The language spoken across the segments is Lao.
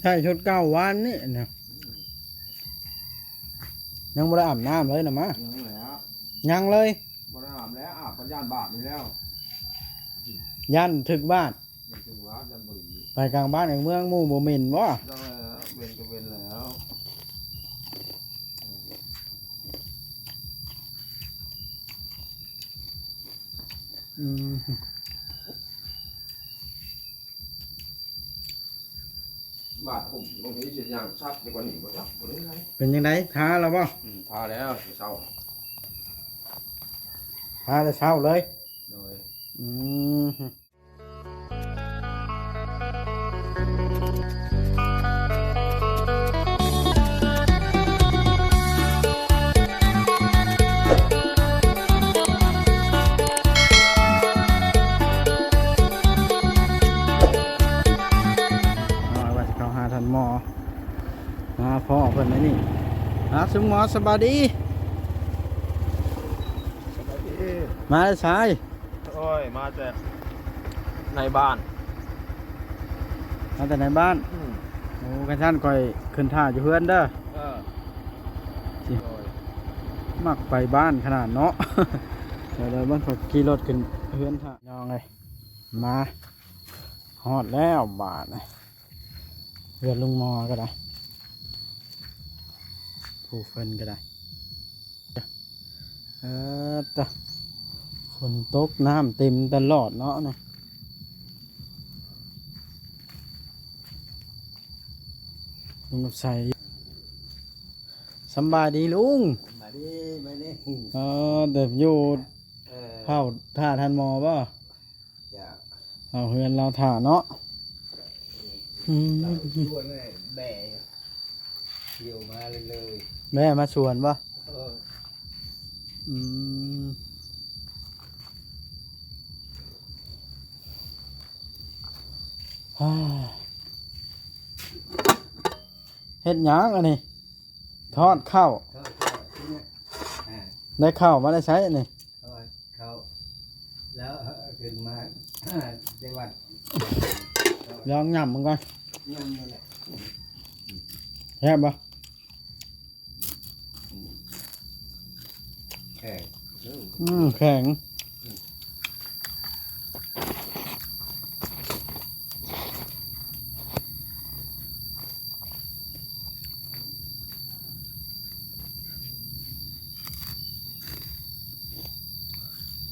ໃສ່ຊຸດເກົ່າວານນີ້ນະ ຍັງບໍ່ໄດ້ອາບນ້ຳເລີຍນະມາ. ຍັງແລ້ວ ຍັງເລີຍ ບໍ່ໄດ້ອາບແລ້ວ ອາບກໍຢ້ານບາບນີ້ແລ້ວ ຢ້ານຖືກບາດ ຢ້ານຖືກບາດ ຢ້ານບໍ່ດີ ໄປກາງບ້ານກາງເມືອງ ໝູ່ບໍ່ເໝັນບໍ່? ເໝັນກໍເໝັນແລ້ວ ອືມ. ບາດຜົມ ບາງທີຊິຍ່າງຊັບໄປກວ່ານີ້ບໍ່ຈັກ ບໍ່ໄດ້ໄດ. ເປັນຈັ່ງໃດ ທາແລ້ວບໍ່? ອືມ ທາແລ້ວ ແຕ່ເຊົ້າ ທາແຕ່ເຊົ້າເລີຍ. ໂດຍ ອືມ. ອ່າ ວ່າຊິເຂົ້າຫາທ່ານໝໍ ມາພໍ້ເພິ່ນໃນນີ້. ອ່າ ຊຸມໝໍ ສະບາຍດີ. ສະບາຍດີ. ມາແຕ່ໃສ? ໂອ້ຍ ມາແຕ່ໃນບ້ານ ມາແຕ່ໃນບ້ານ. ອືມ ໂອ້ ຄັນຊັ້ນຂ້ອຍຂຶ້ນຖ້າຢູ່ເຮືອນເດີ. ເອີ ຊິ ໂດຍ ມັກໄປບ້ານຂະໜາດເນາະ. ດຽວໆ ເບິ່ງ ຂ້ອຍຂີ່ລົດຂຶ້ນເຮືອນຖ້າ ນ້ອງເອີຍ. ມາຮອດແລ້ວບາດນີ້ ເຮືອນລຸງໝໍກໍໄດ້ ຜູ້ເພິ່ນກໍໄດ້. ເອີ ຕະ ຝົນຕົກ ນ້ຳເຕັມຕະຫຼອດເນາະນີ້. ລຸງກັບໄຊ ສຳບາຍດີລຸງ. ສຳບາຍດີ ສຳບາຍດີ. ເອີ ແຕ່ຢູ່ ເອີ ເຝົ້າຖ້າທ່ານໝໍບໍ່? ເຝົ້າເຮືອນລາວຖ້າເນາະ. ອືມ ລາວຊວນແບ ດຽວມາເລີຍ ແບມາສວນບໍ່? ເອີ ອືມ. ເຮັດຫຍັງອັນນີ້? ທອດເຂົ້າ ທອດເຂົ້າ ນີ້ ອ່າ ໄດ້ເຂົ້າມາແຕ່ໃສອັນນີ້? ເຂົ້າ ແລ້ວຂຶ້ນມາແຕ່ວັດ ລອງຫຍ້ຳເບິ່ງກ່ອນ ຫຍ້ຳນັ້ນແຫຼະ. ແຊບບໍ່? ແຂງ ອືມ ແຂງ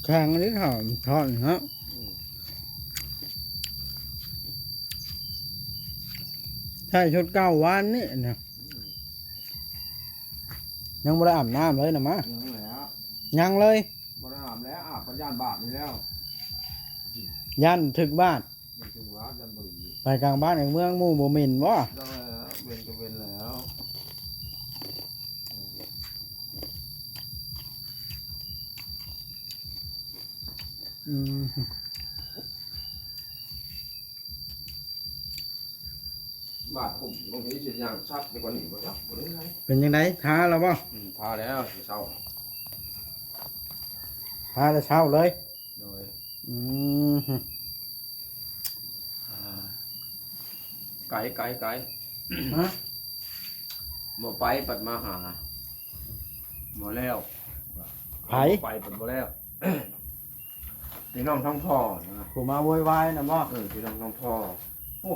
ແຂງອັນນີ້ເຂົ້າທອດເນາະ. ອືມ ໃສ່ຊຸດເກົ່າວານນີ້ນະ ອືມ ຍັງບໍ່ໄດ້ອາບນ້ຳເລີຍນະມາ. ຍັງແລ້ວ ຍັງເລີຍ ບໍ່ໄດ້ອາບແລ້ວ ອາບກໍຢ້ານບາບນີ້ແລ້ວ ຢ້ານຖືກບາດ ຢ້ານຖືກບາດ ຢ້ານບໍ່ດີ ໄປກາງບ້ານກາງເມືອງ ໝູ່ບໍ່ເໝັນບໍ່? ເໝັນກໍເໝັນແລ້ວ. ອືມ ບາດຜົມ ບາງທີຊິຍ່າງຊັບໄປກວ່ານີ້ບໍ່ຈັກ ບໍ່ໄດ້ໄດ. ເປັນຈັ່ງໃດ ທາແລ້ວບໍ່? ອືມ ທາແລ້ວ ແຕ່ເຊົ້າ ທາແຕ່ເຊົ້າເລີຍ. ໂດຍ ອືມ ອ່າ ໄກ ໄກ ໄກ ຮະ? ບໍ່ໄປບັດມາຫາ ບໍ່ແລ້ວ ໃຜ? ບໍ່ໄປບັດບໍ່ແລ້ວ ພີ່ນ້ອງທັງພໍ່ນະ ຜູ້ມາໂວຍວາຍນະບໍ່? ເອີ ພີ່ນ້ອງທັງພໍ່. ໂອ້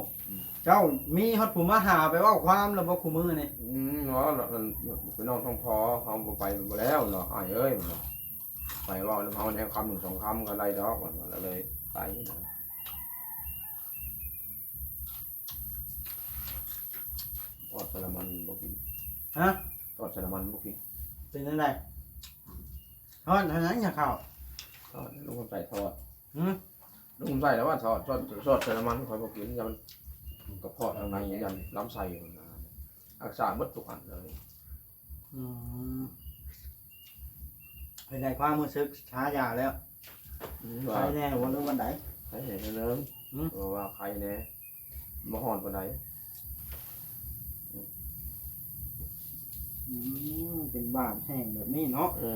ເຈົ້າມີຮອດຜູ້ມາຫາໄປເວົ້າຄວາມແລ້ວບໍ່ຄູ່ມື້ນີ້? ອືມ ເວົ້າແລ້ວ ພີ່ນ້ອງທັງພໍ່ ເຮົາບໍ່ໄປບໍ່ແລ້ວເນາະ ອ້າຍເອີຍ ໄປເວົ້ານຳເຮົາແນວຄຳໜຶ່ງສອງຄຳກໍໄດ້ດອກ ວ່າຊັ້ນ ກໍເລີຍໄປນະ. ທອດໃສ່ນ້ຳມັນບໍ່ກິນ ຮະ? ທອດໃສ່ນ້ຳມັນບໍ່ກິນ ເປັນຈັ່ງໃດ? ທອດເທົ່ານັ້ນ ຢ່າເຂົ້າ ທອດ ລຸງຄຳໃສທອດ. ຫື? ລຸງຄຳໃສແລ້ວວ່າທອດ ທອດ ທອດໃສ່ນ້ຳມັນ ຂ້ອຍບໍ່ກິນ ຢ້ານມັນກະເພາະທາງໃນ ຢ້ານລຳໄສ້ ຮັກສາໝົດທຸກອັນເລີຍ. ອືມ ເປັນໃດຄວາມຮູ້ສຶກ ຊາຢາແລ້ວ? ອືມ ໄຄແນ່ບໍ່ ຫຼືວ່າໃດ? ໄຄແນ່ເນີງ ຫື? ເພາະວ່າໄຄແນ່ ບໍ່ຮ້ອນປານໃດ. ອືມ ເປັນບາດແຫ້ງແບບນີ້ເນາະ. ເອີ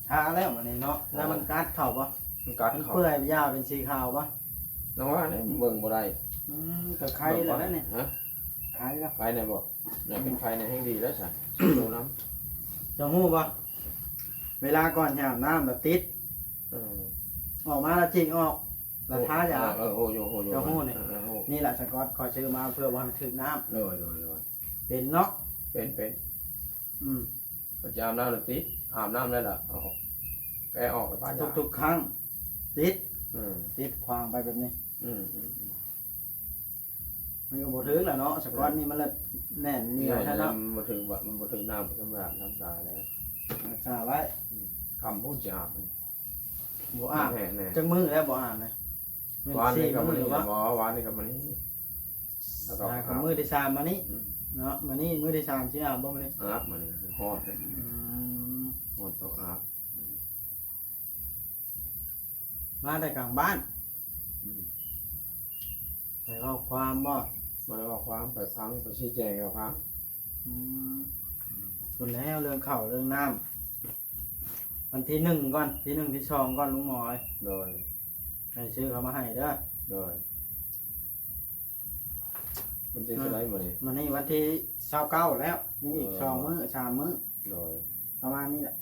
ທາແລ້ວບັດນີ້ເນາະ ແລ້ວມັນກັດເຂົ້າບໍ່? ມັນກັດເຂົ້າ ມັນເປື່ອຍຢາເປັນສີຂາວບໍ່? ຈັ່ງວ່ານີ້ເບິ່ງບໍ່ໄດ້. ອືມ ກໍໄຄແລ້ວນະນີ້ ຮະ? ຫາຍແລ້ວ ໄຄແດ່ບໍ່? ນະ ເປັນໄຄແດ່ແຮ່ງດີແລ້ວຊະ ສູ້ນຳ. ເຈົ້າຮູ້ບໍ່? ເວລາກ່ອນຊິອາບນ້ຳລະຕິດ ເອີ ອອກມາລະຈິກອອກ ລະທາຢາ. ເອີ ເອີ ຮູ້ຢູ່ ຮູ້ຢູ່ ເຈົ້າຮູ້ນີ້. ເອີ ເອີ ຮູ້. ນີ້ລະສະກອດ ຂ້ອຍຊື້ມາເພື່ອບໍ່ໃຫ້ມັນຖືກນ້ຳ. ໂດຍ ໂດຍ ໂດຍ. ເປັນເນາະ? ເປັນ ເປັນ. ອືມ ກໍຈະອາບນ້ຳລະຕິດ ອາບນ້ຳແລ້ວລະເອົາອອກ ແກະອອກ ປະຍາ ທຸກໆຄັ້ງ ຕິດ ອືມ ຕິດຂວາງໄປແບບນີ້. ອືມ ອືມ ອືມ. ມັນກໍບໍ່ຖືກລະເນາະ ສະກອດນີ້ມັນລະແໜ້ນໜຽວແທ້ເນາະ. ມັນບໍ່ຖືກ ມັນບໍ່ຖືກນ້ຳ ກໍຈະມາອາບນ້ຳຕາຍແລ້ວ ຮັກສາໄວ້. ອືມ ຄ່ຳພຸ້ນຊິອາບ ບໍ່ອາບ. ແນ່ໆ ຈັກມື້ແລ້ວບໍ່ອາບນະ? ແມ່ນ ວານນີ້ກໍມື້ນີ້ ສີ່ມື້ບໍ່? ວານນີ້ກໍມື້ນີ້ ແລ້ວກໍ ອ່າ ອາບ ມື້ທີສາມມານີ້ ອືມ ເນາະ. ມານີ້ມື້ທີສາມຊິອາບບໍ່? ມື້ນີ້ອາບ ມື້ນີ້ຮ້ອນເດ້. ອືມ ຮ້ອນຕ້ອງອາບ. ອືມ ມາແຕ່ກາງບ້ານ. ອືມ ໄປເວົ້າຄວາມບໍ່? ບໍ່ໄດ້ເວົ້າຄວາມ ໄປຟັງ ໄປຊີ້ແຈງໃຫ້ເຂົາຟັງ. ອືມ ພຸ້ນແລ້ວ ເລື່ອງເຂົ້າເລື່ອງນ້ຳ ວັນທີໜຶ່ງກ່ອນ ທີໜຶ່ງທີສອງກ່ອນ ລຸງໝໍເອີຍ. ໂດຍ ໃຫ້ຊື້ເຂົ້າມາໃຫ້ເດີ. ໂດຍ ວັນທີເທົ່າໃດມື້ນີ້? ມື້ນີ້ວັນທີຊາວເກົ້າແລ້ວ ຍັງອີກ ເອີ ສອງມື້ ສາມມື້. ໂດຍ ປະມານນີ້ແຫຼະ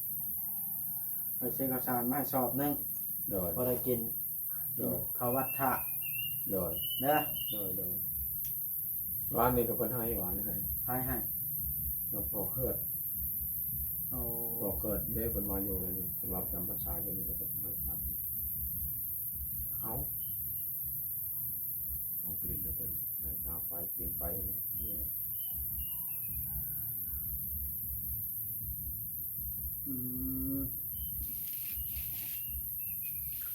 ຂ້ອຍຊື້ເຂົ້າສານມາໃຫ້ສອບໜຶ່ງ. ໂດຍ ພໍໄດ້ກິນ ໂດຍ ກິນເຂົ້າວັດທະ. ໂດຍ ເດີ ໂດຍ ໂດຍ. ວານນີ້ກໍເພິ່ນໃຫ້ ວານນີ້ໃຫ້ ໃຫ້ ໃຫ້ ແລ້ວພໍ່ເຂືອດ. ໂອ້ ພໍ່ເຂືອດເດ້ ເພິ່ນມາຢູ່ໃນນີ້ ເພິ່ນມາປະຈຳພັນສາຢູ່ນີ້ ແລ້ວເພິ່ນໃຫ້ ໃຫ້. ເອົາ ຂອງຜະລິດນຳເພິ່ນ ໃຫ້ເອົາໄປກິນໄປ. ອືມ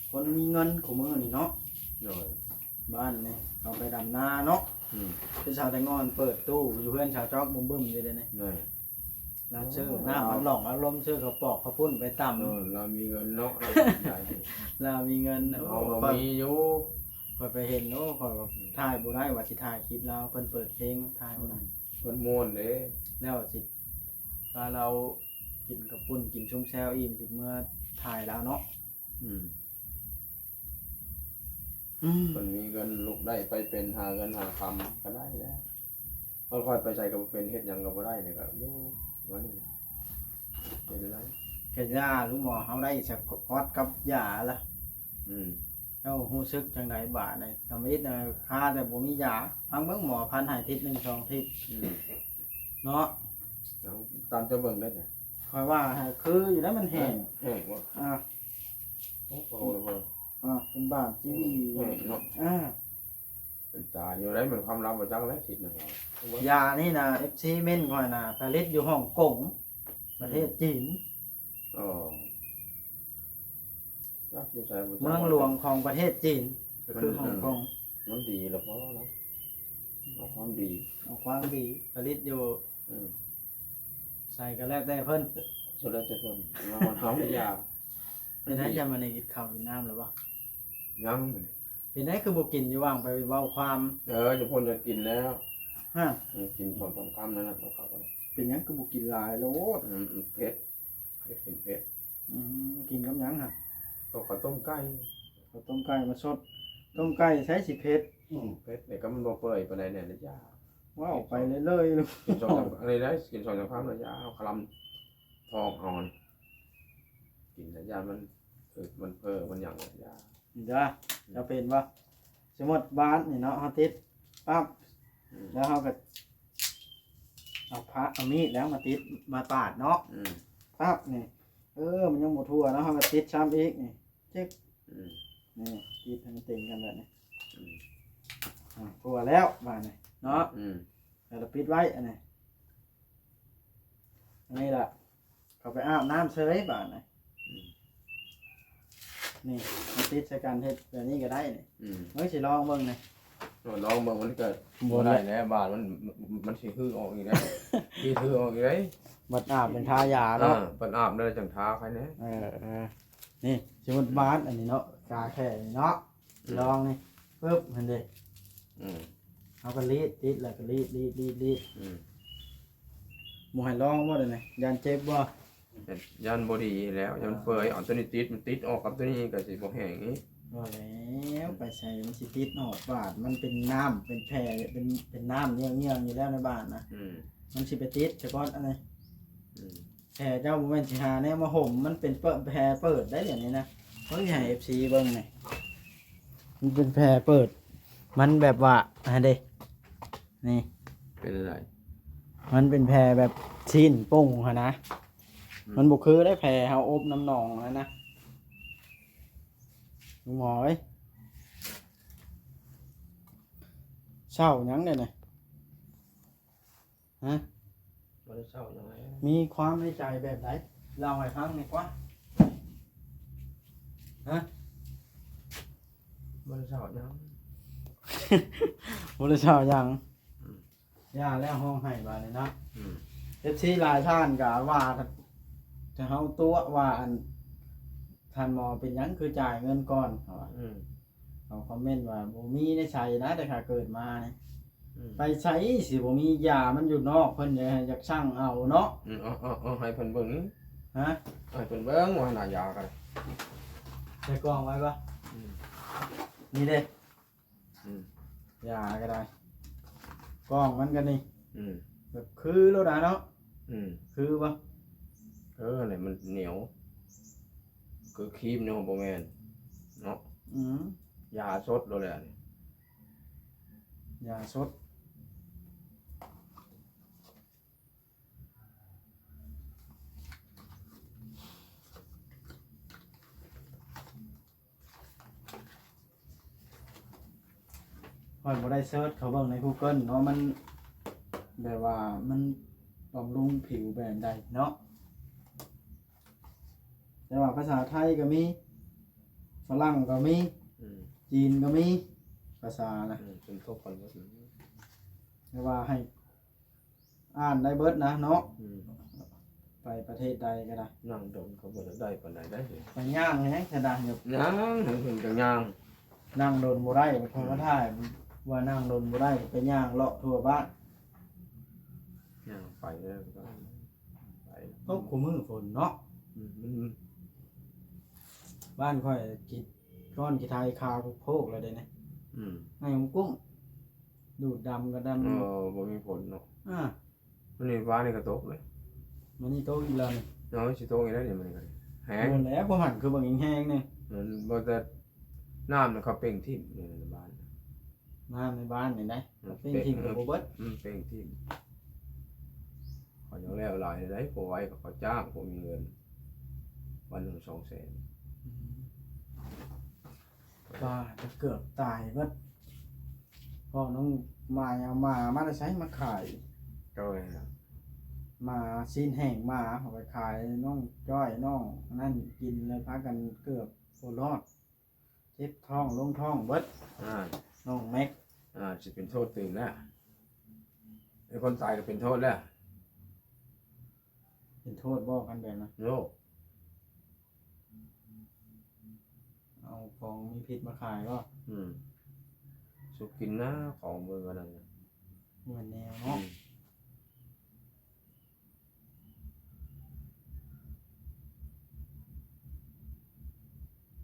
ຄົນມີເງິນຄູ່ມື້ນີ້ເນາະ. ໂດຍ ບ້ານນີ້ເຂົາໄປດຳນາເນາະ. ອືມ ເປັນຊາວແຕ່ງອນເປີດຕູ້ຢູ່ເຮືອນຊາວຈອກບຶ້ມໆຢູ່ເດນີ້. ໂດຍ ລາວຊື້ນ້ຳອັດຫຼອງອັດລົມ ຊື້ເຂົ້າປອກເຂົ້າປຸ້ນໄປຕຳ. ເອີ ລາວມີເງິນເນາະ ລາວມີເງິນ. ໂອ້ ເຮົາບໍ່ມີຢູ່. ຂ້ອຍໄປເຫັນ ໂອ້ ຂ້ອຍວ່າ ອືມ ຖ່າຍບໍ່ໄດ້ ວ່າຊິຖ່າຍຄລິບລາວ ເພິ່ນເປີດເພງ ຖ່າຍບໍ່ໄດ້. ອືມ ເພິ່ນມ່ວນເດ້. ແລ້ວຊິ ພາລາວກິນເຂົ້າປຸ້ນ ກິນຊຸມແຊວອີ່ມ ຊິເມືອຖ່າຍລາວເນາະ. ອືມ ອືມ ເພິ່ນມີເງິນ ລູກໄດ້ໄປເປັນ ຫາເງິນຫາຄຳກໍໄດ້ແລ້ວ. ເພາະຂ້ອຍໄປໃສກໍບໍ່ເປັນ ເຮັດຫຍັງກໍບໍ່ໄດ້ ນີ້ກໍຢູ່ ວ່ານີ້ເປັນໄດ້. ກະຢາ ລຸງໝໍ ເຮົາໄດ້ສະກອດກັບຢາລະ. ອືມ ເຈົ້າຮູ້ສຶກຈັ່ງໃດບາດນີ້? ທຳອິດນະ ຄາແຕ່ບໍ່ມີຢາ. ຟັງເບິ່ງ ໝໍພັນໃຫ້ທິດໜຶ່ງສອງທິດ. ອືມ ເນາະ ເອົາຕາມເຈົ້າເບິ່ງໄດ້. ຂ້ອຍວ່າໃຫ້ຄືຢູ່ໄດ້ ມັນແຫ້ງ. ແຫ້ງບໍ່? ອ່າ ໂອ້ ເປັນບາດຈີວີ ແຫ້ງເນາະ. ອ່າ ເປັນຕາຢູ່ໄດ້ ມັນຄວາມລັບບໍ່ຈັກແລ້ວ ທິດນະ. ຢານີ້ນະ ເອັຟຊີ ເມັ້ນຂ້ອຍນະ ຜະລິດຢູ່ຮົງກົງ ປະເທດຈີນ. ອໍ ຈັກຢູ່ໃສບໍ່ຈັກ. ເມືອງຫຼວງຂອງປະເທດຈີນ ກໍຄືຮົງກົງ. ມັນດີລະພໍລະ ເອົາຄວາມດີ ເອົາຄວາມດີ ຜະລິດຢູ່ ອືມ ໃສກໍແລ້ວແຕ່ເພິ່ນ ສຸດແລ້ວແຕ່ເພິ່ນ ມາຮອດເຮົາຢາ. ເປັນໄດ ຍາມມື້ນີ້ກິນເຂົ້າກິນນ້ຳແລ້ວບໍ່? ຍັງ. ເປັນໄດຄືບໍ່ກິນ ຢູ່ວ່າງໄປເວົ້າຄວາມ. ເອີ ຢູ່ພຸ້ນກໍກິນແລ້ວ. ຮະ ເອີ ກິນສອງສາມຄຳນັ້ນນະ ເຂົ້າກໍ. ເປັນຫຍັງຄືບໍ່ກິນຫຼາຍໂລດ? ອືມ ເຜັດ ເຜັດ ກິນເຜັດ. ອືມ ກິນກັບຫຍັງຫັ້ນ? ກໍເຂົ້າຕົ້ມໄກ່ ເຂົ້າຕົ້ມໄກ່ມາສົດ. ຕົ້ມໄກ່ໃສຊິເຜັດ? ອືມ ເຜັດ ແຕ່ກໍມັນບໍ່ເປື່ອຍປານໃດແນ່ລະ ຢ່າ. ເວົ້າໄປເລື້ອຍໆ ກິນສອງສາມ ອັນນີ້ໄດ້ ກິນສອງສາມຄຳລະ ຢ່າ ເອົາຄະລຳທ້ອງເຮົາ ກິນລະ ຢ່າ ມັນ ມັນເພີ້ ມັນຫຍັງລະ ຢ່າ. ເດີ ອືມ ເຈົ້າເປັນບໍ່? ສົມມຸດບາດນີ້ເນາະ ເຮົາຕິດປັບ ອືມ ແລ້ວເຮົາກໍເອົາພະ ເອົາມີດແລ້ວມາຕິດ ມາປາດເນາະ. ອືມ ປັບນີ້ ເອີ ມັນຍັງບໍ່ທົ່ວເນາະ ເຮົາກໍຕິດຊ້ຳອີກນີ້ ຈຶກ ອືມ ນີ້ ຕິດໃຫ້ມັນເຕັມກັນແບບນີ້. ອືມ ອ່າ ທົ່ວແລ້ວບາດນີ້ເນາະ. ອືມ ແລ້ວປິດໄວ້ ອັນນີ້ ອັນນີ້ລະ ເຂົ້າໄປອາບນ້ຳເຊີຍບາດນີ້. ອືມ ນີ້ ມາຕິດໃສ່ກັນ ເຮັດແບບນີ້ກໍໄດ້ນີ້. ອືມ ເອີ ຊິລອງເບິ່ງນີ້ ລອງເບິ່ງ ມັນກໍບໍ່ໄດ້ແຫຼະ ບາດມັນ ມັນຊິຮື້ອອກອີກແລ້ວ ຊິຮື້ອອກອີກເດ້. ບັດອາບເປັນທາຢາເນາະ ເອີ ບັດອາບແລ້ວຈັ່ງທາໃຄແນ່. ເອີ ເອີ ນີ້ ສົມມຸດບາດອັນນີ້ເນາະ ກາແຂ້ນີ້ເນາະ. ອືມ ລອງນີ້ ປຶບ ຫັ້ນເດ້. ອືມ ເຮົາກໍລີດ ຕິດແລ້ວກໍລີດ ລີດ ລີດ ລີດ. ອືມ ບໍ່ໃຫ້ລອງບໍ່ດຽວນີ້ ຢ້ານເຈັບບໍ່? ຢ້ານບໍ່ດີແລ້ວ ຢ້ານເປີຍ. ເອົາຕົວນີ້ຕິດ ມັນຕິດອອກກັບຕົວນີ້ກໍຊິບໍ່ແຫ້ງອີກ. ບໍ່ແລ້ວ ໄປໃສມັນຊິຕິດຮອດບາດ ມັນເປັນນ້ຳ ເປັນແຜ່ ເປັນ ເປັນນ້ຳເຍືອງໆຢູ່ແລ້ວໃນບ້ານນະ ອືມ ມັນຊິໄປຕິດສະກ່ອນອັນນີ້ ອືມ ແຜ່ເຈົ້າບໍ່ແມ່ນຊິຫາແນວມາຫົ່ມ ມັນເປັນເປີດ ແຜ່ເປີດໄດ໋ດຽວນີ້ນະ ເບິ່ງໃຫ້ເອັຟຊີເບິ່ງນີ້ ມັນເປັນແຜ່ເປີດ ມັນແບບວ່າ ຫັ້ນເດ້ ນີ້ ເປັນຈັ່ງໃດ? ມັນເປັນແຜ່ແບບຊີ້ນໂປ່ງຫັ້ນນະ ອືມ ມັນບໍ່ຄືໄດ໋ແຜ່ເຮົາອົບນ້ຳໜອງຫັ້ນນະ ລຸງໝໍເອີຍ ເສົ້າຫຍັງເດນີ້? ຮະ? ບໍ່ໄດ້ເສົ້າຫຍັງແລ້ວ ມີຄວາມໃນໃຈແບບໃດ? ເລົ່າໃຫ້ຟັງແດ່ກວ່າ. ຮະ? ບໍ່ໄດ້ເສົ້າຫຍັງ ບໍ່ໄດ້ເສົ້າຫຍັງ ອືມ ຢ່າແລ້ວ ຮ້ອງໄຫ້ບາດນີ້ເນາະ ອືມ ເອັຟຊີຫຼາຍທ່ານກໍວ່າ ຖ້າເຮົາຕົວະວ່າ ອັນ ທ່ານໝໍເປັນຫຍັງຄືຈ່າຍເງິນກ່ອນ ເຂົາວ່າ ອືມ ເຂົາຄອມເມັນວ່າ ບໍ່ມີໃນໃສນະ ແຕ່ຂ້າເກີດມານີ້ ອືມ ໄປໃສຊິບໍ່ມີ ຢາມັນຢູ່ນອກ ເພິ່ນຢາກ ຢາກສັ່ງເອົາເນາະ ອືມ ເອົາ ເອົາ ເອົາໃຫ້ເພິ່ນເບິ່ງ ຮະ ໃຫ້ເພິ່ນເບິ່ງວ່າໜ້າຢາກໍໄດ້ ໃສ່ກ່ອງໄວ້ບໍ່? ອືມ ນີ້ເດ້ ອືມ ຢາກໍໄດ້ ກ່ອງມັນກໍນີ້ ອືມ ແບບຄືໂລດນະເນາະ ອືມ ຄືບໍ່? ເອີ ອັນນີ້ມັນໜຽວ ຄືຄຣີມເນາະ ບໍ່ແມ່ນເນາະ ອືມ ຢາສົດໂລດແຫຼະ ຢາສົດ. ຂ້ອຍບໍ່ໄດ້ເສີດເຂົ້າເບິ່ງໃນກູເກີນເນາະ ມັນແບບວ່າມັນບຳລຸງຜິວແບບໃດເນາະ ແຕ່ວ່າພາສາໄທກໍມີ ຝຣັ່ງກໍມີ ອືມ ຈີນກໍມີ ພາສານະ ອືມ ເປັນພວກກັນໝົດ ແຕ່ວ່າໃຫ້ ອ່ານໄດ້ເບິດນະເນາະ ອືມ ໄປປະເທດໃດກໍໄດ້ ນັ່ງດົນກໍບໍ່ໄດ້ປານໃດໄດ໋ ໄປຍ່າງແຮງຊະດາ ຍ່າງ ເພິ່ນກໍຍ່າງ ນັ່ງດົນບໍ່ໄດ້ ເພິ່ນກໍຖ່າຍວ່ານັ່ງດົນບໍ່ໄດ້ ໄປຍ່າງເລາະທົ່ວບ້ານ ຍ່າງໄປແລ້ວກໍໄປ ຕົກຄູ່ມື້ຝົນເນາະ ອືມ ມັນ ບ້ານຂ້ອຍຂີ້ກ້ອນຂີ້ໄຖຂາວໂພກໆ ແລ້ວເດນີ້ ອືມ ໃນຫຸ້ມກຸ້ງ ດູດດຳກໍດຳ ເອີ ບໍ່ມີຝົນເນາະ ອ່າ ມື້ນີ້ ວານນີ້ກໍຕົກເລີຍ ມື້ນີ້ຕົກອີກແລ້ວນີ້ ເນາະ ຊິຕົກອີກແລ້ວນີ້ ມື້ນີ້ກໍແຮງ ໂອ້ ແລ້ວ ພວກຫັ້ນຄືບັກແຮງໆ ນີ້ ມັນບໍ່ແຕ່ ນ້ຳນະ ເຂົາເປັ່ງຖິ້ມຢູ່ໃນບ້ານ ນ້ຳໃນບ້ານນີ້ນະ ເຂົາເປັ່ງຖິ້ມກໍບໍ່ເບິດ ອືມ ເປັ່ງຖິ້ມ ເຂົາຍັງແລ້ວຫຼາຍໃດ໋ ບໍ່ໄຫວກໍເຂົາຈ້າງ ບໍ່ມີເງິນ ວັນໜຶ່ງສອງແສນ ອືມ ປາຈະເກືອບຕາຍເບິດ ເພາະນ້ອງມາຍເອົາໝາມາແຕ່ໃສມາຂາຍ ໂດຍ ໝາຊີ້ນແຫ້ງໝາເອົາໄປຂາຍ ນ້ອງຈ້ອຍ ນ້ອງອັນນັ້ນກິນ ແລ້ວພາກັນເກືອບບໍ່ລອດ ເຈັບທ້ອງລົງທ້ອງເບິດ ອ່າ ນ້ອງແມັກ ອ່າ ຊິເປັນໂທດຕື່ມແລ້ວ ໄອ້ຄົນຕາຍກໍເປັນໂທດແລ້ວ ເປັນໂທດບໍ່ ຄັນແບບນັ້ນ ໂລກ ເອົາຂອງມີພິດມາຂາຍບໍ່? ອືມ ສຸກກິນນະ ຂອງເບິ່ງອັນນັ້ນນະ ບໍ່ແມ່ນແນວເນາະ ອືມ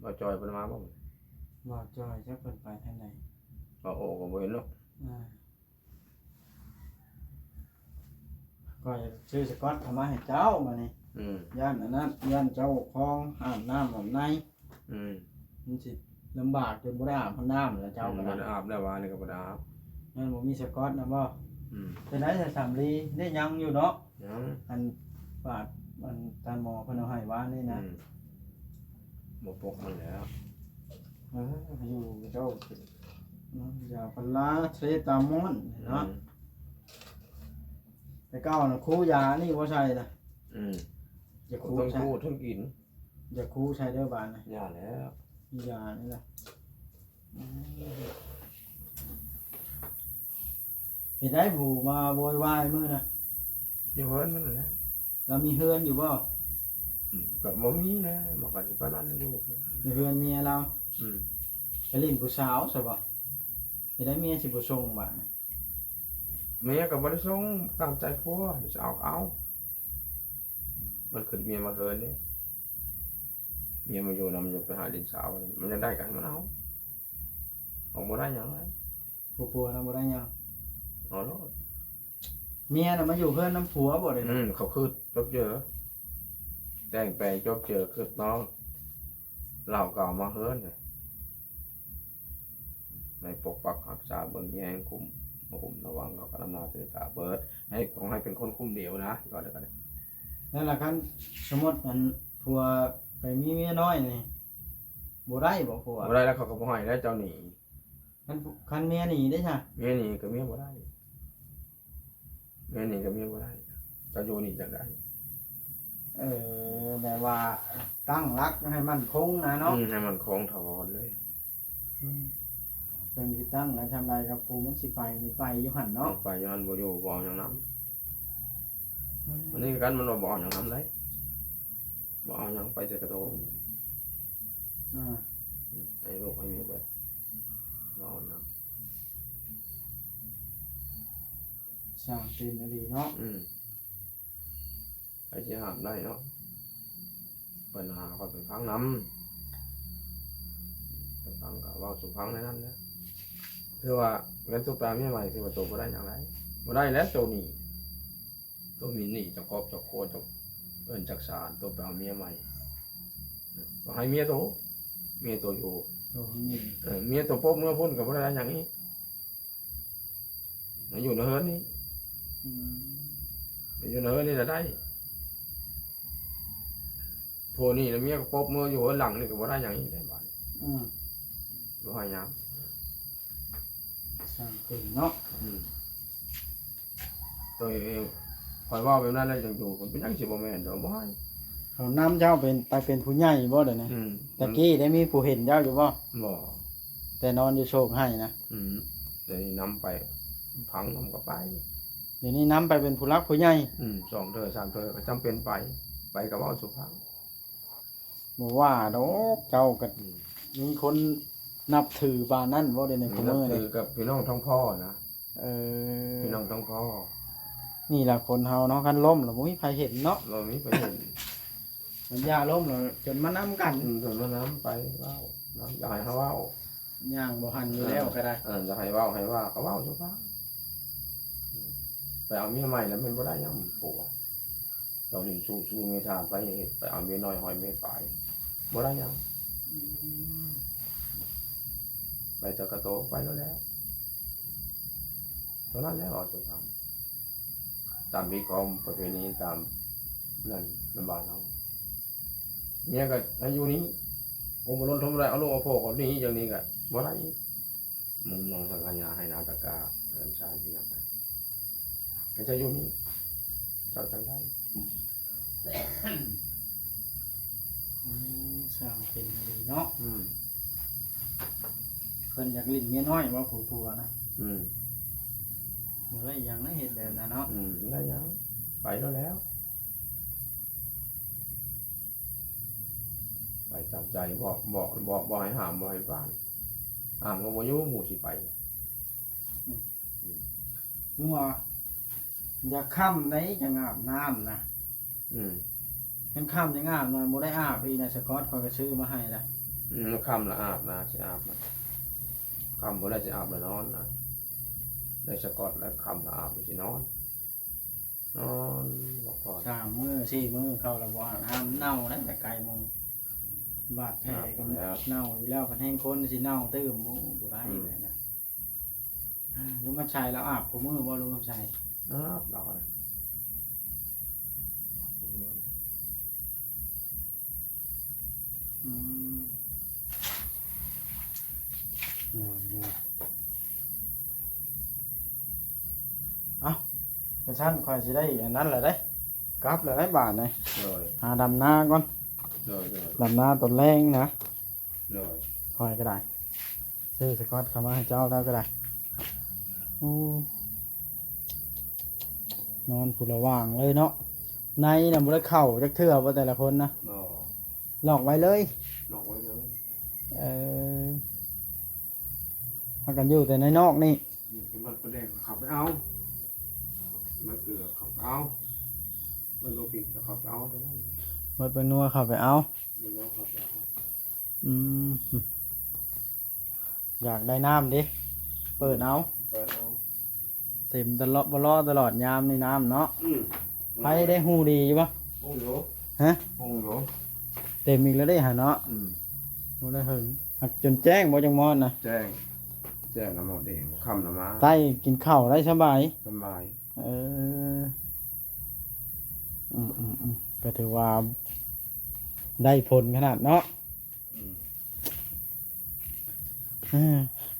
ບ່າວຈອຍເພິ່ນມາບໍ່? ບ່າວຈອຍ ຈັກເພິ່ນໄປທາງໃດ ບ່າວໂອກໍບໍ່ເຫັນເນາະ ອ່າ ຂ້ອຍຊື້ສະກອດເຂົ້າມາໃຫ້ເຈົ້າບາດນີ້ ອືມ ຢ້ານອັນນັ້ນ ຢ້ານເຈົ້າຂອງອາບນ້ຳອາບໃນ ອືມ ມັນຊິລຳບາກຈົນບໍ່ໄດ້ອາບນ້ຳແລ້ວ ເຈົ້າກໍ ອືມ ບໍ່ໄດ້ອາບແລ້ວ ວານນີ້ກໍບໍ່ໄດ້ອາບ ຍັງບໍ່ມີສະກອດນຳບໍ່? ອືມ ເປັນໄດສາສຳລີ ໄດ້ຍັງຢູ່ເນາະ? ຍັງ ອັນ ບາດ ອັນ ທ່ານໝໍເພິ່ນເອົາໃຫ້ວານນີ້ນະ ອືມ ບໍ່ປົກມັນແລ້ວ ເອີ ຢູ່ເຈົ້າ ເນາະ ຢາພາລາເຊຕາມອນເນາະ ອືມ ແຕ່ເກົ່ານະ ຄູຢານີ້ບໍ່ໃສ່ລະ ອືມ ຢ່າຄູ ເຖິງ ໃສ່ ຄູເຖິງກິນ ຢ່າຄູໃສ່ເດີບາດນະ ຢ່າແລ້ວ ຢ່ານີ້ລະ ອືມ ເຮັດໃດຜູ້ມາໂວຍວາຍມື້ນະ ຢູ່ເຮືອນມັນແຫຼະ ລາວມີເຮືອນຢູ່ບໍ່? ອືມ ກໍບໍ່ມີແຫຼະ ມັນກໍຊິປານນັ້ນຢູ່ ໃນເຮືອນເມຍລາວ ອືມ ໄປຫຼິ້ນຜູ້ສາວຊະບໍ່? ເຮັດໃດເມຍຊິບໍ່ສົ່ງບາດນີ້? ເມຍກໍບໍ່ໄດ້ສົ່ງ ຕາມໃຈຜົວ ຊິເອົາກໍເອົາ ມັນຄືເມຍມາເຮືອນເດ້ ເມຍມາຢູ່ນຳ ຢາກໄປຫາຫຼິ້ນສາວ ມັນຢາກໄດ້ກໍໃຫ້ມັນເອົາ ເຮົາບໍ່ໄດ້ຫຍັງເລີຍ. ຜູ້ຜົວນະບໍ່ໄດ້ຫຍັງ ເອົາໂລດ. ເມຍນະມາຢູ່ເຮືອນນຳຜົວບໍ່ເດ? ອືມ ເຂົາຄືຈົບເຈີ ແຕ່ງແປງຈົບເຈີ ຄືເນາະ ລາວກໍເອົາມາເຮືອນ ໃນປົກປັກຮັກສາເບິ່ງແຍງ ຄຸມ ມາຄຸມລະວັງ ເຂົາກໍນຳໜ້າຖືກາເບີດ ໃຫ້ ຕ້ອງໃຫ້ເປັນຄົນຄຸມດຽວນະ ວ່າແລ້ວກໍໄດ້. ນັ້ນລະ ຄັນສົມມຸດອັນ ຜົວໄປມີເມຍນ້ອຍນີ້ ບໍ່ໄດ້ບໍ່ຜົວ? ບໍ່ໄດ້ແລ້ວ ເຂົາກໍບໍ່ໃຫ້ແລ້ວ ເຈົ້າໜີ. ຄັນ ຄັນເມຍໜີເດ້ຊະ? ເມຍໜີກໍເມຍບໍ່ໄດ້ ເມຍໜີກໍເມຍບໍ່ໄດ້ ເຈົ້າຢູ່ນີ້ຈັ່ງໃດ? ເອີ ແບບວ່າຕັ້ງຫຼັກໃຫ້ໝັ້ນຄົງນະເນາະ. ອືມ ໃຫ້ໝັ້ນຄົງຖາວອນເລີຍ. ອືມ ເພິ່ນຊິຕັ້ງກັນຊ່ຳໃດກັບຜູ້ມັນຊິໄປນີ້ ໄປຢູ່ຫັ້ນເນາະ ໄປຢູ່ຫັ້ນ ບໍ່ຢູ່ ບໍ່ເອົາຫຍັງນຳ. ອືມ ອັນນີ້ຄືກັນ ມັນວ່າບໍ່ເອົາຫຍັງນຳໃດ ບໍ່ເອົາຫຍັງ ໄປແຕ່ກະໂຕ. ອືມ ໃຫ້ລູກໃຫ້ເມຍເບິດ ບໍ່ເອົາຫຍັງ. ຊ່າງເປັນອີ່ຫຼີເນາະ. ອືມ ໃຜຊິຫ້າມໄດ້ເນາະ ເພິ່ນຫາຂ້ອຍໄປຟັງນຳ ໄປຟັງກໍເວົ້າສູ່ຟັງໃນນັ້ນແຫຼະ. ຄືວ່າເງິນໂຕໄປເອົາເມຍໃໝ່ ຄືວ່າໂຕບໍ່ໄດ້ຫຍັງໃດ ບໍ່ໄດ້ແລ້ວໂຕນີ້ ໂຕມີໜີ້ຈັກຄອບຈັກຄົວ ຈັກເຮືອນຈັກຊານ ໂຕໄປເອົາເມຍໃໝ່ ກໍໃຫ້ເມຍໂຕ ເມຍໂຕຢູ່ ໂຕມີ ເອີ ເມຍໂຕປົບເມືອພຸ້ນກໍບໍ່ໄດ້ຫຍັງອີກ ມາຢູ່ໃນເຮືອນນີ້. ອືມ ມາຢູ່ໃນເຮືອນນີ້ລະໄດ້ ຜົວນີ້ລະເມຍກໍປົບເມືອຢູ່ເຮືອນຫຼັງນີ້ກໍບໍ່ໄດ້ຫຍັງອີກໄດ໋ບາດນີ້. ອືມ ບໍ່ໃຫ້ຫຍັງ ຊ່າງເປັນເນາະ. ອືມ ໂຕເອງ ຂ້ອຍເວົ້າແບບນັ້ນແລ້ວຈັ່ງຢູ່ ມັນເປັນຫຍັງຊິບໍ່ແມ່ນດອກ ບໍ່ໃຫ້. ເຂົານຳເຈົ້າເປັນ ໄປເປັນຜູ້ໃຫຍ່ບໍ່ດຽວນີ້? ອືມ ແຕ່ກີ້ໄດ້ມີຜູ້ເຫັນເຈົ້າຢູ່ບໍ່? ບໍ່ ແຕ່ນອນຢູ່ໂຊກໄຫ້ນະ. ອືມ ດຽວນີ້ນຳໄປ ພັງນຳກໍໄປ ດຽວນີ້ນຳໄປເປັນຜູ້ຫຼັກຜູ້ໃຫຍ່. ອືມ ສອງເທື່ອສາມເທື່ອກໍຈຳເປັນໄປ ໄປກໍເວົ້າສູ່ຟັງ. ບໍ່ວ່າດອກ ເຈົ້າກໍ ອືມ ມີຄົນນັບຖືປານນັ້ນບໍ່ ດຽວນີ້ ອືມ ຜູ້ມື້ນີ້? ນັບຖືກັບພີ່ນ້ອງທ້ອງພໍ່ນະ. ເອີ ພີ່ນ້ອງທ້ອງພໍ່ ນີ້ລະຄົນເຮົາເນາະ ຄັນລົ້ມລະບໍ່ມີໃຜເຫັນເນາະ ບໍ່ມີໃຜເຫັນ. ມັນຢ່າລົ້ມລະຈົນມານຳກັນ ອືມ ຈົນມານຳໄປເວົ້ານຳ ຢາກໃຫ້ເຮົາເວົ້າ ຍ່າງບໍ່ຫັນຢູ່ແລ້ວກໍໄດ້. ເອີ ຢາກໃຫ້ເວົ້າໃຫ້ວ່າກໍເວົ້າສູ່ຟັງ. ໄປເອົາເມຍໃໝ່ແລ້ວແມ່ນບໍ່ໄດ້ຫຍັງຜົວ ເຈົ້າຫຼິ້ນຊູ້ຊູ້ເມທານໄປເຮັດ ໄປເອົາເມຍນ້ອຍຮ້ອຍເມປາຍ ບໍ່ໄດ້ຫຍັງ. ອືມ ໄປແຕ່ກະໂຕໄປໂລດແລ້ວ ເທົ່ານັ້ນແຫຼະ ເວົ້າສູ່ຟັງ ຕາມຮີດຄອງປະເພນີ ຕາມນັ້ນນຳບ້ານເຮົາ. ເມຍກໍໃຫ້ຢູ່ນີ້ ອົງມະລຸນທົມໄດ້ ເອົາລູກເອົາຜົວເຂົາໜີ ຢ່າງນີ້ກໍບໍ່ໄດ້ອີກ. ມຸງນອງສັງຂະຍາ ໄຮ່ນາຕະກາ ເຮືອນຊານເປັນຫຍັງໄດ ໃຫ້ເຈົ້າຢູ່ນີ້ ເຈົ້າຈັ່ງໄດ້. ໂອ້ ຊ່າງເປັນອີ່ຫຼີເນາະ. ອືມ ເພິ່ນຢາກຫຼິ້ນເມຍນ້ອຍບໍ່ ຜູ້ຜົວນະ? ອືມ ບໍ່ໄດ້ຫຍັງນະ ເຮັດແບບນັ້ນເນາະ. ອືມ ບໍ່ໄດ້ຫຍັງ ໄປໂລດແລ້ວ ໄປຕາມໃຈ ບໍ່ ບໍ່ ບໍ່ ບໍ່ໃຫ້ຫ້າມ ບໍ່ໃຫ້ບ້ານ ຫ້າມກໍບໍ່ຢູ່ ໝູ່ຊິໄປ. ອືມ ອືມ ຍັງວ່າ ຢາກຄ່ຳໃດ ຈັ່ງອາບນ້ຳນະ. ອືມ ມັນຄ່ຳຈັ່ງອາບນະ ບໍ່ໄດ້ອາບອີກນະ ສະກອດຂ້ອຍກໍຊື້ມາໃຫ້ລະ. ອືມ ຄ່ຳລະອາບນະ ຊິອາບນະ ຄ່ຳພຸ້ນລະຊິອາບລະນອນນະ ໄດ້ສະກອດລະຄ່ຳລະອາບລະຊິນອນ ນອນພັກຜ່ອນ. ສາມມື້ສີ່ມື້ເຂົ້າລະບໍ່ອາບນ້ຳ ເນົ່າໄດ໋ ໄປໄກໝູ່ ບາດແຜກໍເນົ່າຢູ່ແລ້ວ ຄັນແຮງຄົນຊິເນົ່າຕື່ມ ໂອ້ ບໍ່ໄດ້ ອືມ ເລີຍນະ. ອ່າ ລຸງຄຳໄຊລາວອາບຄູ່ມື້ບໍ່ ລຸງຄຳໄຊ? ອາບ ລາວນະ ອາບຄູ່ມື້. ອືມ ໂດຍ ໂດຍ ເອົ້າ ຈັ່ງຊັ້ນຂ້ອຍຊິໄດ້ອັນນັ້ນລະເດ້ ກັບລະໄດ້ບາດນີ້. ໂດຍ ຫາດຳນາກ່ອນ. ໂດຍ ໂດຍ ດຳນາຕອນແລງນະ. ໂດຍ ຂ້ອຍກໍໄດ້ ຊື້ສະກອດເຂົ້າມາໃຫ້ເຈົ້າແລ້ວກໍໄດ້. ໂອ້ ນອນຜູ້ລະຫວ່າງເລີຍເນາະ ໃນນະບໍ່ໄດ້ເຂົ້າຈັກເທື່ອບໍ່ ແຕ່ລະຄົນນະ? ບໍ່ ລອກໄວ້ເລີຍ ລອກໄວ້ເລີຍ. ເອີ ພາກັນຢູ່ແຕ່ໃນນອກນີ້. ອືມ ເຫັນບັດປາແດກກໍເຂົ້າໄປເອົາ ບັດເກືອເຂົ້າໄປເອົາ ບັດໂລພິກກໍເຂົ້າໄປເອົາເທົ່ານັ້ນ ບັດແປ້ງນົວເຂົ້າໄປເອົາ ບັດໂລເຂົ້າໄປເອົາ. ອືມ ຢາກໄດ້ນ້ຳເດ້ ເປີດເອົາ ເປີດເອົາ ເຕັມຕະຫຼອດ ບໍ່ລໍຕະຫຼອດຍາມນີ້ນ້ຳເນາະ. ອືມ ໃຜໄດ້ຮູ້ດີຢູ່ບໍ່? ຮູ້ຢູ່ ຮະ? ຮູ້ຢູ່ ເຕັມອີກແລ້ວເດ້ຫາເນາະ. ອືມ ບໍ່ໄດ້ເຫິງ ຫາກຈົນແຈ້ງບໍ່ຈັ່ງມອດນະ? ແຈ້ງ ແຈ້ງນະໝົດເອງ ຄ່ຳນະມາ ໄດ້ກິນເຂົ້າໄດ້ສະບາຍ ສະບາຍ. ເອີ ອືມໆໆ ກໍຖືວ່າໄດ້ຜົນຂະໜາດເນາະ. ອືມ ເອີ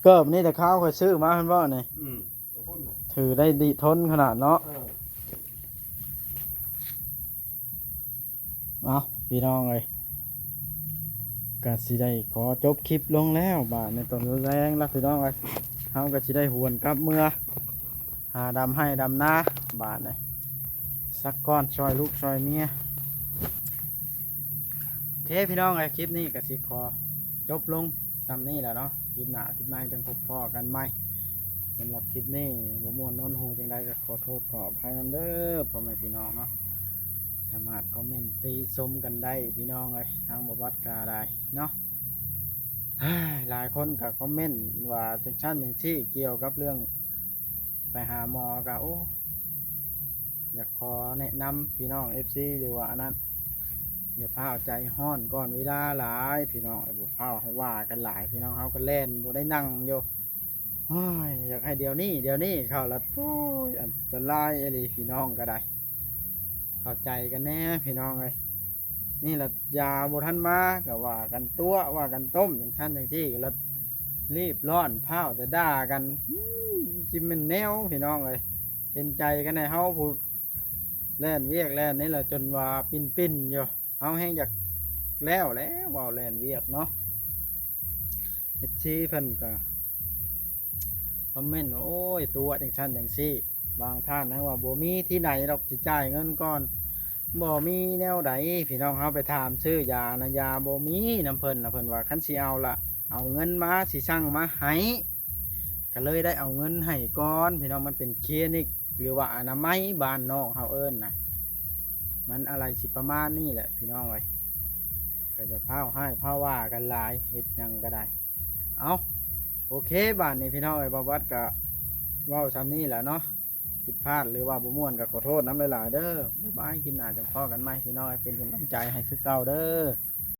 ເກີບນີ້ແຕ່ຄາວຂ້ອຍຊື້ມາເພິ່ນເວົ້ານີ້. ອືມ ແຕ່ພຸ້ນນະ ຖືໄດ້ດີທົນຂະໜາດເນາະ. ເອີ ເອົາ ພີ່ນ້ອງເອີຍ ກໍຊິໄດ້ຂໍຈົບຄລິບລົງແລ້ວ ບາດໃນຕອນແລງລະ ພີ່ນ້ອງເອີຍ ເຮົາກໍຊິໄດ້ຫວນກັບເມືອ ຫາດຳໄຮ່ດຳນາບາດນີ້ ສັກກ້ອນຊ່ອຍລູກຊ່ອຍເມຍ. ໂອເຄ ພີ່ນ້ອງເອີຍ ຄລິບນີ້ກໍຊິຂໍຈົບລົງສ່ຳນີ້ແຫຼະເນາະ. ຄລິບໜ້າຄລິບໃນຈັ່ງພົບພໍ້ກັນໃໝ່. ສຳລັບຄລິບນີ້ບໍ່ມ່ວນໂນ້ນຫູຈັ່ງໃດກໍຂໍໂທດຂໍອະໄພນຳເດີພໍ່ແມ່ພີ່ນ້ອງເນາະ. ສາມາດຄອມເມັນຕິຊົມກັນໄດ້ພີ່ນ້ອງເອີຍ ທາງບໍ່ບັດກະໄດ້ເນາະ. ຫຼາຍຄົນກໍຄອມເມັນວ່າຈັ່ງຊັ້ນຈັ່ງຊີ້ ກ່ຽວກັບເລື່ອງ ໄປຫາໝໍກະ ໂອ້ ຢາກຂໍແນະນຳພີ່ນ້ອງເອັຟຊີ ຫຼືວ່າອັນນັ້ນ ຢ່າຟ້າວໃຈຮ້ອນກ່ອນເວລາຫຼາຍພີ່ນ້ອງເອີຍ ບໍ່ຟ້າວໃຫ້ວ່າກັນຫຼາຍພີ່ນ້ອງ. ເຮົາກໍແລ່ນບໍ່ໄດ້ນັ່ງຢູ່ ໂອ້ຍ ຢາກໃຫ້ດຽວນີ້ ດຽວນີ້ເຂົ້າລະ ໂອ້ຍ ອັນຕະລາຍອີ່ຫຼີພີ່ນ້ອງກໍໄດ້ ເຂົ້າໃຈກັນແດ່ພີ່ນ້ອງເອີຍ. ນີ້ລະຢາບໍ່ທັນມາກໍວ່າກັນຕົວະ ວ່າກັນຕົ້ມ ຈັ່ງຊັ້ນຈັ່ງຊີ້ ລະລີບຮ້ອນ ພ້າວແຕ່ດ່າກັນ ອືມ ຊິແມ່ນແນວພີ່ນ້ອງເອີຍ. ເຫັນໃຈກັນແດ່ ເຮົາຜູ້ແລ່ນວຽກແລ່ນນີ້ລະ ຈົນວ່າປິ່ນໆຢູ່ ເຮົາແຮ່ງຢາກແລ້ວແຫຼະ ເວົ້າແລ່ນວຽກເນາະ. ເອັຟຊີເພິ່ນກໍຄອມເມັນວ່າ ໂອ້ຍ ຕົວະຈັ່ງຊັ້ນຈັ່ງຊີ້. ບາງທ່ານແຮ່ງວ່າ ບໍ່ມີທີ່ໃດດອກ ຊິຈ່າຍເງິນກ່ອນ ບໍ່ມີແນວໃດພີ່ນ້ອງ. ເຮົາໄປຖາມຊື້ຢານະ ຢາບໍ່ມີນຳເພິ່ນນະ ເພິ່ນວ່າຄັນຊິເອົາລະ ເອົາເງິນມາ ຊິສັ່ງມາໃຫ້ ກໍເລີຍໄດ້ເອົາເງິນໃຫ້ກ່ອນພີ່ນ້ອງ. ມັນເປັນຄລີນິກ ຫຼືວ່າອະນາໄມບ້ານນອກເຮົາເອີ້ນນະ ມັນອະໄລຊິປະມານນີ້ແຫຼະພີ່ນ້ອງເອີຍ. ກໍຢ່າຟ້າວຮ້າຍຟ້າວວ່າກັນຫຼາຍ ເຮັດຫຍັງກໍໄດ້. ເອົາ ໂອເຄ ບາດນີ້ພີ່ນ້ອງເອີຍ ບ່າວບັດກະເວົ້າສ່ຳນີ້ແຫຼະເນາະ. ຜິດພາດ ຫຼືວ່າບໍ່ມ່ວນກໍຂໍໂທດນຳຫຼາຍໆເດີ. ບາຍບາຍ ຄລິບໜ້າຈັ່ງພໍ້ກັນໃໝ່ພີ່ນ້ອງເອີຍ ເປັນກຳລັງໃຈໃຫ້ຄືເກົ່າເດີ.